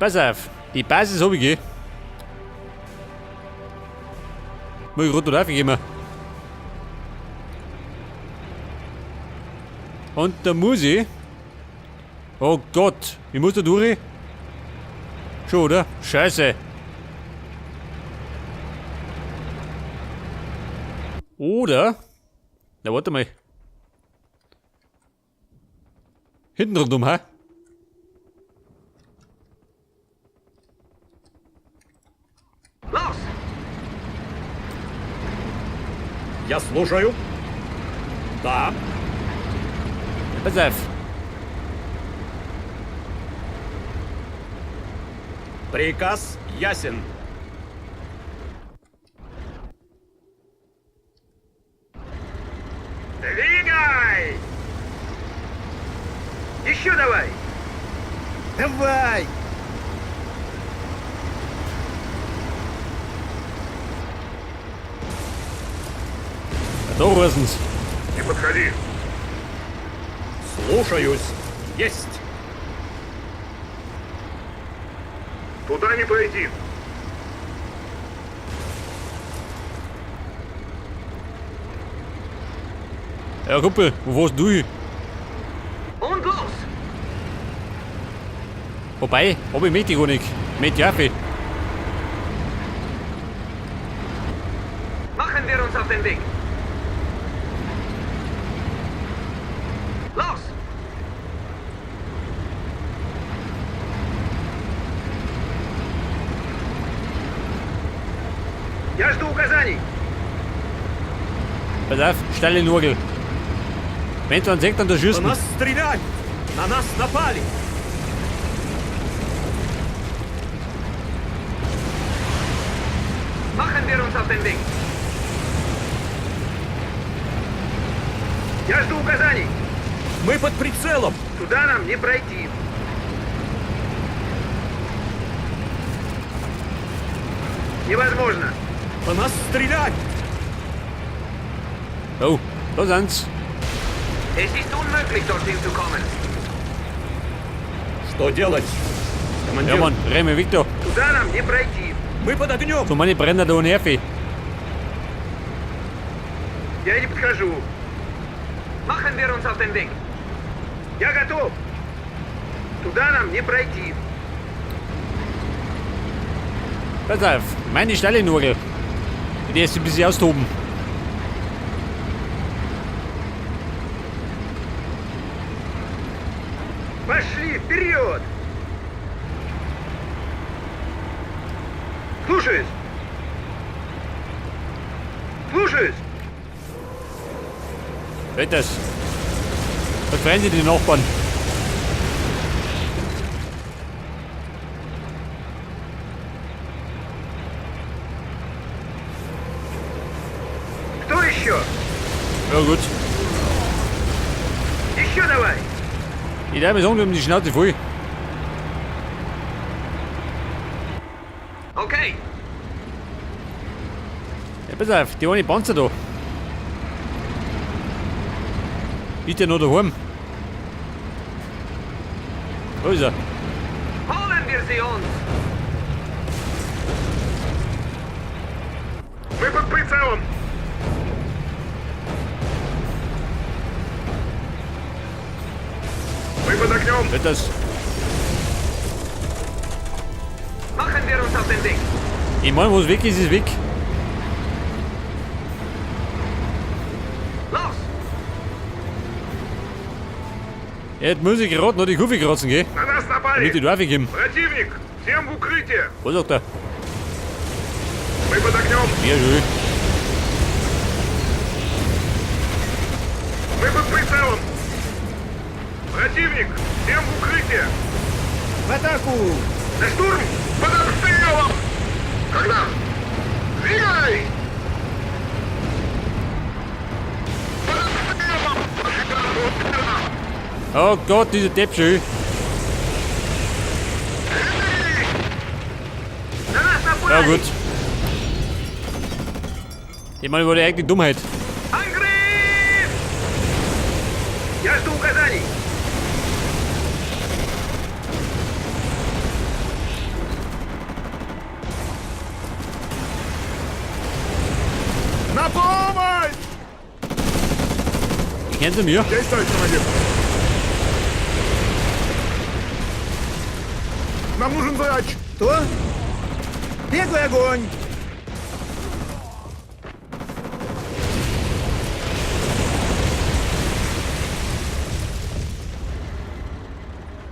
Pass auf, die Basis hab ich, gell? Muss ich gerade da raufgehen. Und da muss ich... Oh Gott, ich muss da durch. Schon, oder? Scheiße. Oder... Na, warte mal. Hinten rundum, hä? Los! Я слушаю. Да. Pass auf. Приказ ясен. Двигай! Еще давай! Давай! Ja, da rasen's. Не подходи. Слушаюсь. Есть. Туда не пройти. Ja, Kumpel, wo warst du hin? Und los! Wobei, hab ich möchte ich gar nicht. Möchte ich auch viel. Machen wir uns auf den Weg! Los! Я жду указаний! Pass auf, steile Nurgel. Wenn du einen siehst, dann da По schießen. нас стреляют! На нас напали! Machen wir uns auf den Weg! Я жду указаний! Мы под прицелом! Туда нам не пройти! Невозможно! По нас стреляют! Oh, da sind's. Es ist unmöglich, dorthin zu kommen. Что делать? Командир, Ja, Mann, renn mir weg da. Туда нам не пройти. мы под огнем! So meine Brenner da nervig. Я не подхожу. Machen wir uns auf den Weg. Я готов. Туда нам не пройти. Pass auf, meine steile Nurgel. Die erst ein bisschen austoben. Пошли вперед! Слушаюсь! Слушаюсь! Hört das? Da freuen sich die Nachbarn. Кто еще? Ja gut. Еще давай! Ich darf mir sagen, wir haben die Schnauze voll. Окей! Ja, pass auf, die eine Panzer da. Ist der noch daheim? Wo ist er? Holen wir sie uns! Мы под прицелом. Мы под огнем. Hört das? Machen wir uns auf den Weg! Ich meine, was weg ist, ist weg. Los! Jetzt muss ich gerade noch die Kurve kratzen, gell? На нас Damit die напали. drauf kommen. Противник! Всем в укрытие! Was sagt er? Мы под огнем! Ja, schön. Мы под прицелом! Противник! Всем в укрытие! В атаку! На штурм! Под обстрелом! Когда? Двигай! Под обстрелом! Oh Gott, dieser Depp schön. На нас напали! Ja gut. Ich meine, war die eigene Dummheit. Angriff! Я жду указаний! Hinter mir. Есть, товарищ командир! Нам нужен врач! Что? Беглый огонь!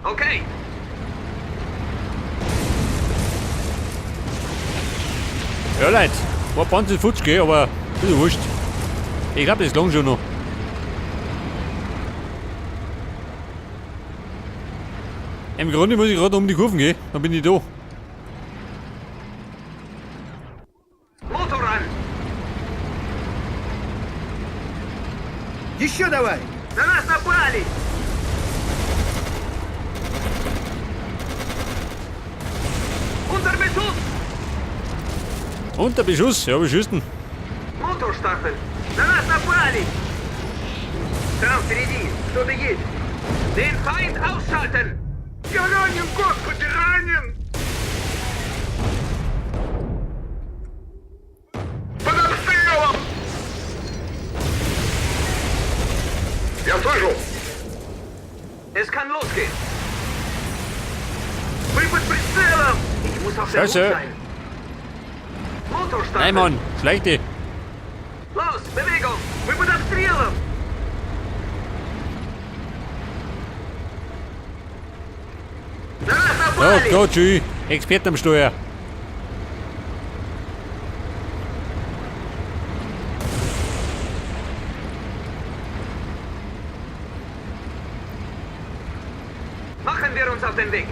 Okay. Ja, Leute, war Panzer futsch, gell, aber ist ja wurscht. Ich glaube, das langt schon noch. Im Grunde muss ich gerade um die Kurven gehen, dann bin ich da. Motor an. Еще давай! На нас напали! Unter Beschuss! Unter Beschuss, ja, beschissen. Motor starten! На нас напали! Там впереди кто-то есть! Den Feind ausschalten! Я ранен, господи, ранен! Под обстрелом! Я слышу! Es kann losgehen! Мы под прицелом! Ich muss auf der Scheiße. Hut sein! Motor starten! Nein, Mann, schleich dich. Los, Bewegung! Мы под обстрелом! На нас Oh напали! Gott, tschüss. Experte am Steuer. Machen wir uns auf den Weg!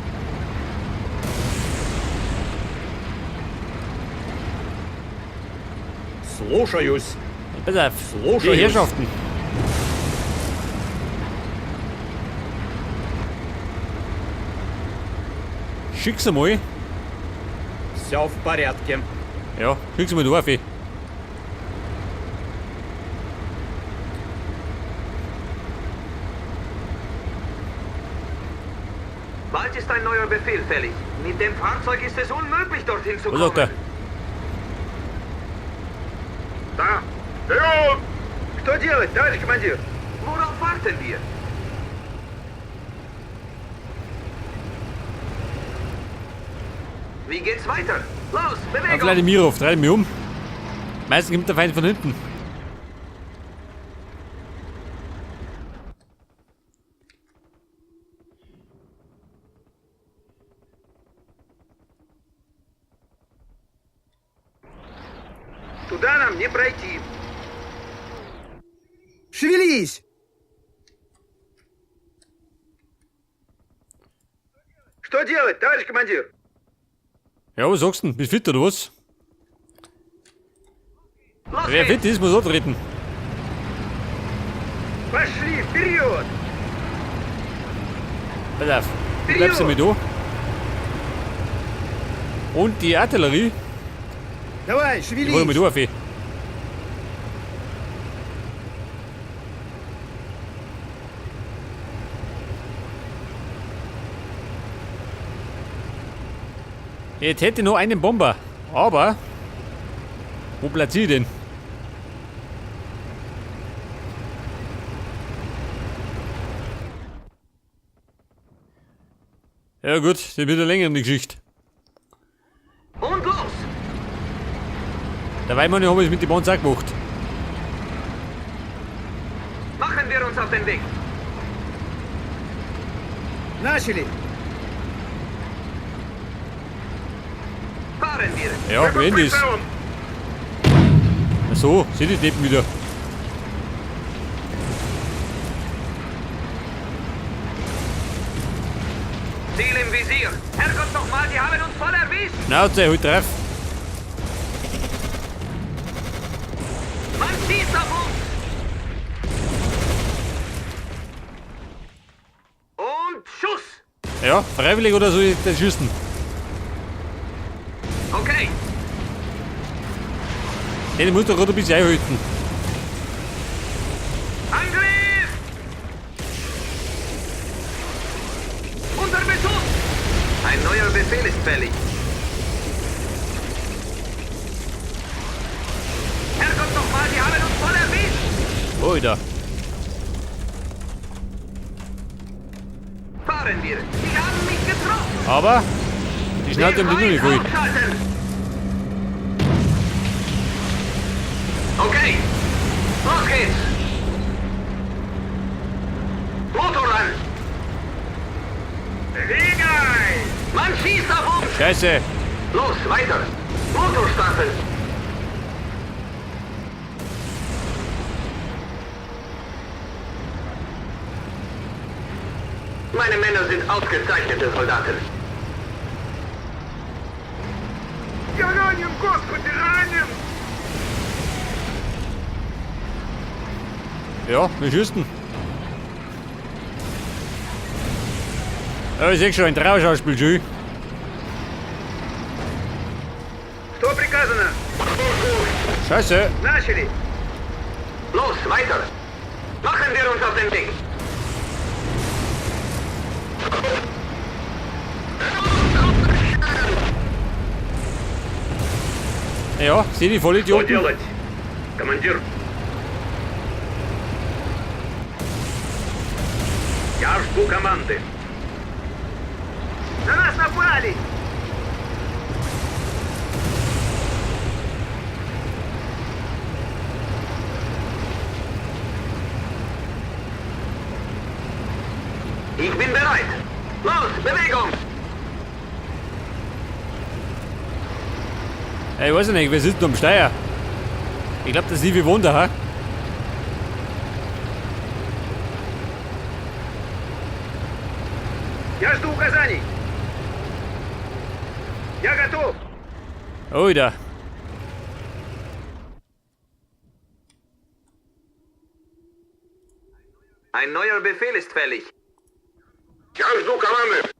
Слушаюсь. Pass auf, Слушаюсь. die Herrschaften. Schick's einmal. Все в порядке. Ja, schick's mal da auf. Bald ist ein neuer Befehl fällig. Mit dem Fahrzeug ist es unmöglich, dorthin zu Was sagt kommen. er? Да! Вперед! Что делать, товарищ командир? Worauf warten wir? Wie geht's weiter? Los, Ja, Bewegung! Wladimirow, dreh mich um. Meistens kommt der Feind von hinten. Туда нам не пройти. Шевелись! Что делать, товарищ командир? Ja, was sagst du denn? Bist fit oder was? Los Wer geht's! fit ist, muss antreten. Пошли вперед! Pass auf, du bleibst einmal da. Und die Artillerie, Давай, die wollen wir шевелись! da auf. Jetzt hätte ich noch einen Bomber, aber wo platziere ich den? Ja gut, das wird eine längere Geschichte. Und los! Dabei meine ich, habe ich es mit den Bonds auch gemacht. Machen wir uns auf den Weg. Начали! Fahren wir. Ja, Мы под wenn das. прицелом! Ach so, sind die Deppen wieder. Ziel im Visier. Herrgott nochmal, die haben uns voll erwischt. Schnauze, halt drauf. Man schießt auf uns. Und Schuss. Ja, freiwillig oder soll ich das schießen? Okay. Den muss doch gerade ein bisschen einhalten. Angriff! Unter Beschuss! Ein neuer Befehl ist fällig. Herrgott nochmal, die haben uns voll erwischt! Alter. Fahren wir. Sie haben mich getroffen. Aber die Schnauze Den haben die noch nicht Feind voll. ausschalten. Okay. Los geht's. Motor an. Двигай! Man schießt auf uns. Scheiße. Los, weiter. Motor starten. Meine Männer sind ausgezeichnete Soldaten. Я ранен, господи, ранен! Ja, wir schießen. Ja, ich seh schon, ein Trauerschauspiel, schön. Что приказано? Scheiße. Начали! Los, weiter. Machen wir uns auf den Weg. Ja, seh die Что Vollidioten. делать? Командир. Я жду команды. На нас напали! Ich bin bereit. Los, Bewegung. Ey, ich weiß ja nicht, wer sitzt denn am Steuer? Ich glaube, das ist Liebe Wunder, ha? Я жду указаний! Я готов! Alter. Ein neuer Befehl ist fällig. Я жду команды.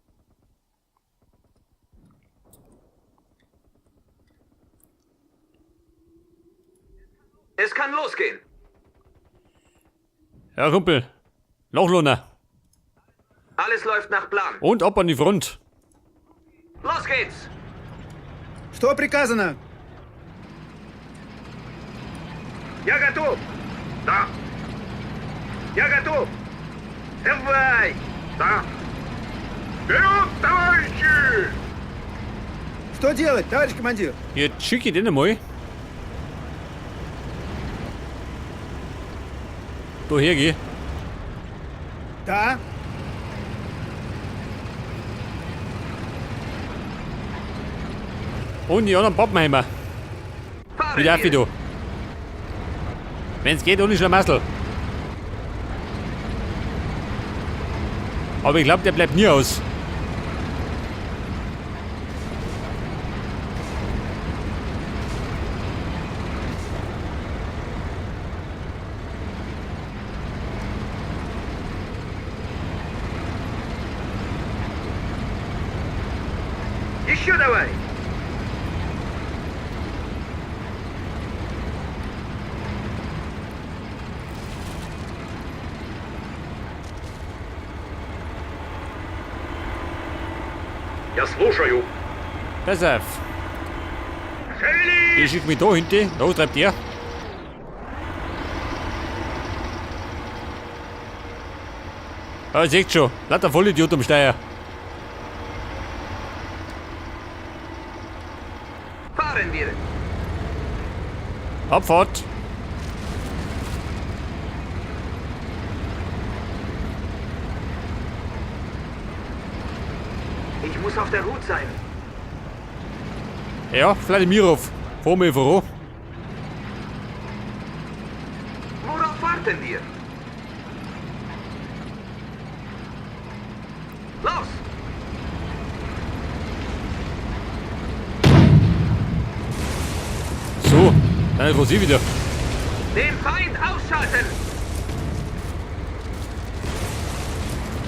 Es kann losgehen. Ja, Kumpel. Lochlohner. Alles läuft nach Plan. Und ab an die Front. Los geht's. Что приказано? Я готов! Да, Я готов! Давай! да. Вперед, товарищи! Что делать, товарищ командир? Jetzt schicke ich den einmal. Da hergeh. Да? Und die anderen Pappenheimer. Fahren Wie darf ich wir. da? Wenn's geht, ohne Schlamassel. Aber ich glaube, der bleibt nie aus. Еще давай! Я слушаю. Pass auf. Шевелись! Ich schick mich da hinten. Da treibt der. Ah, seht schon. Lauter Vollidiot am Steuer. Fahren wir. Abfahrt. Ich muss auf der Hut sein. Ja, Vladimirov. Fahr mir voran. Worauf warten wir? Los! So, dann ist sie wieder. Den Feind ausschalten!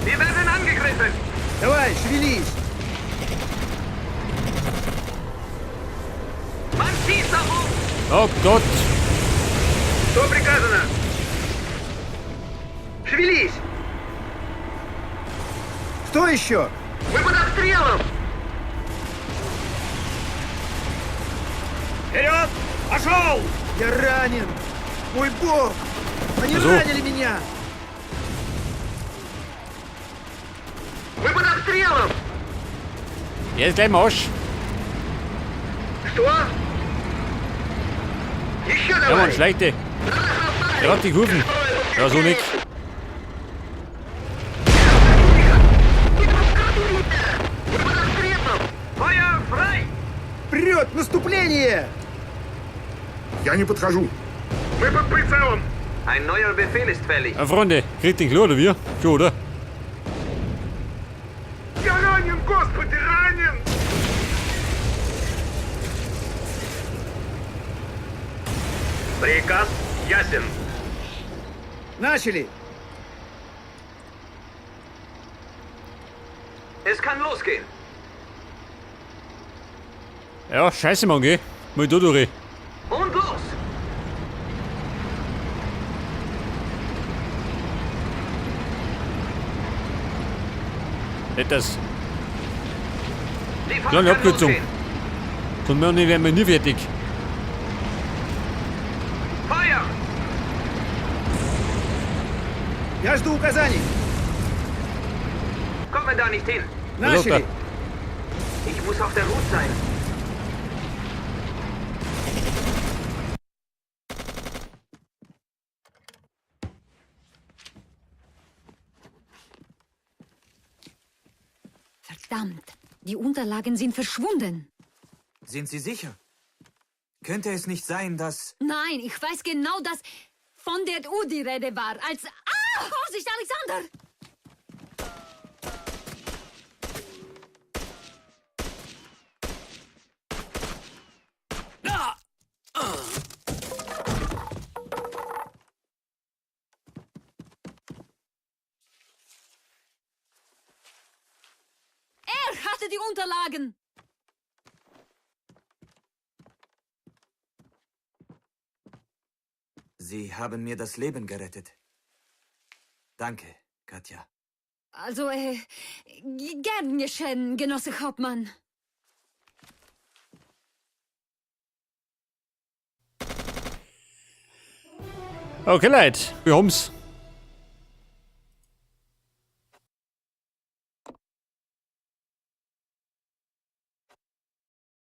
Wir werden angegriffen! Давай, шевелись! Man schießt auf uns! Oh Gott. Что приказано? Шевелись! Что еще? Мы под обстрелом! Вперед! Пошел! Я ранен! Мой бог! Они So. ранили меня! прицелом! Er ist gleich im Arsch. Что? Еще Ja, давай! Mann, schleichte. Er hat die Kurven. Ja, so nicht. Feuer frei! Прет наступление! Я не подхожу. Мы под прицелом. Ein neuer Befehl ist fällig. Ja, Freunde, kriegt den Klo oder wir? Schon, oder? Я ранен, господи, ранен! Приказ ясен. Начали! Es kann losgehen. Ja, scheiße, Mann, gell? Mal da durch. Und los! Nicht das. Die Fahrt Kleine kann Abkürzung. losgehen. Sonst werden wir nie fertig. Feuer! Я жду указаний! Komme da nicht hin. Начали! Ich muss auf der Hut sein. Verdammt, die Unterlagen sind verschwunden. Sind Sie sicher? Könnte es nicht sein, dass... Nein, ich weiß genau, dass von der Uhr die Rede war, als... Ah, Vorsicht, Alexander! Er hatte die Unterlagen! Sie haben mir das Leben gerettet. Danke, Katja. Also, gern geschehen, Genosse Hauptmann. Okay, Leute, wir haben's.